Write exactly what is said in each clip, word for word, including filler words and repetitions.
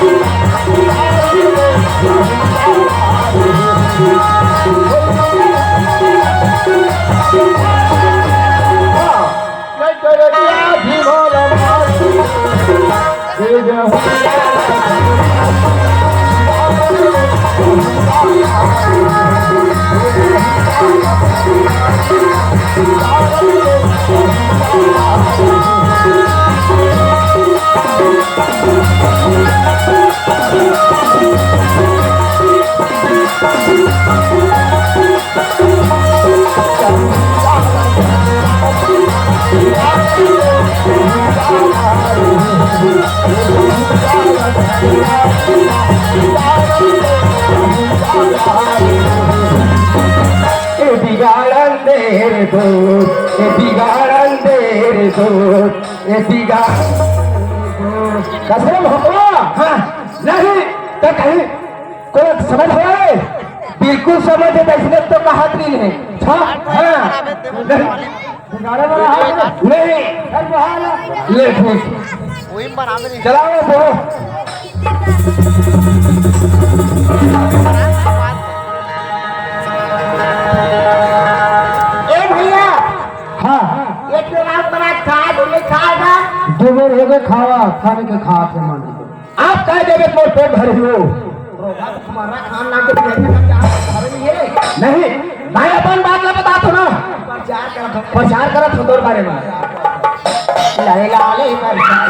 ए बिगाड़न दे रे दो, ए बिगाड़न दे रे दो, ए बिगाड़न दे रे दो। कसम हो? हाँ, नहीं, तो कहीं कोई समझ है? बिल्कुल समझ है, तो इसने तो कहा नहीं है। हाँ, हाँ, नहीं। बिगाड़े वाला हाथ में? नहीं। अरे बहाना। ले ठीक। वही बराबर है। चलाओ वो। ए भैया। हाँ। एक तो रात बना खा, दो में खा जा। दो बेर हो गए खावा, खाने के खा के मन। आप कह देवे मोर पेट भरी हो। तुम्हारा खान नाम के बिहारी का क्या भरी है? नहीं, मैं अपन बात ला बता तो ना। प्रचार करत हो। प्रचार करत हो तोर बारे में। लाले लाले प्रचार।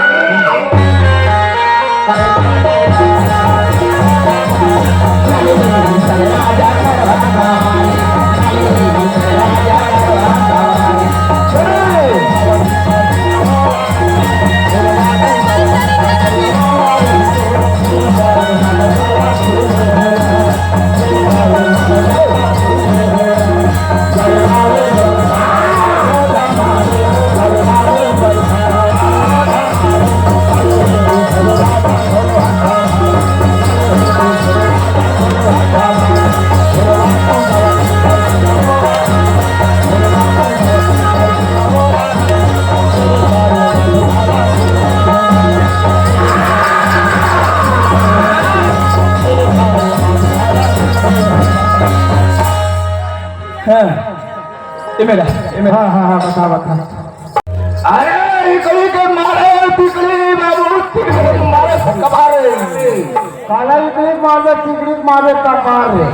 हाँ, ये मेरा, ये मेरा। हाँ, हाँ, हाँ, बता, बता। अरे, इकड़ी के मारे, तिकड़ी बाबू, तिकड़ी के मारे, कबारे। काला इकड़ी के मारे, तिकड़ी के मारे, कबारे।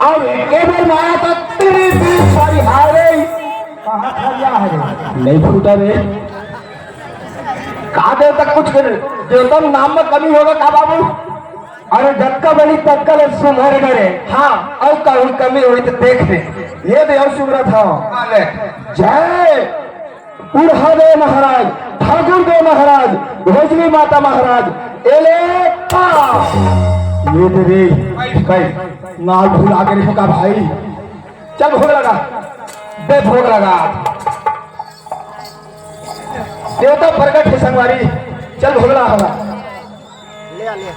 अब एक बार मारा था, तिकड़ी, तिकड़ी, सारी हार गई। कहाँ खा गया है? नहीं फूटा रे। का देर तक कुछ कर, देवता नाम में कमी होगा का बाबू? अरे जतका बनी ततका ले सुमर करे। हाँ। अउ कहूँ कमी होई तो देख ले। ये दे अउ सुमरत हव। हाँ, ले। जय बुढ़ा देव महाराज, ठाकुर देव महाराज, भोजली माता महाराज, एले का। ये दे रे, कई नाल भुला के रखो का भाई। चल भोग लगा, दे भोग लगा। देवता प्रगट हे संगवारी, चल भोग लगा। ले आ, ले आ।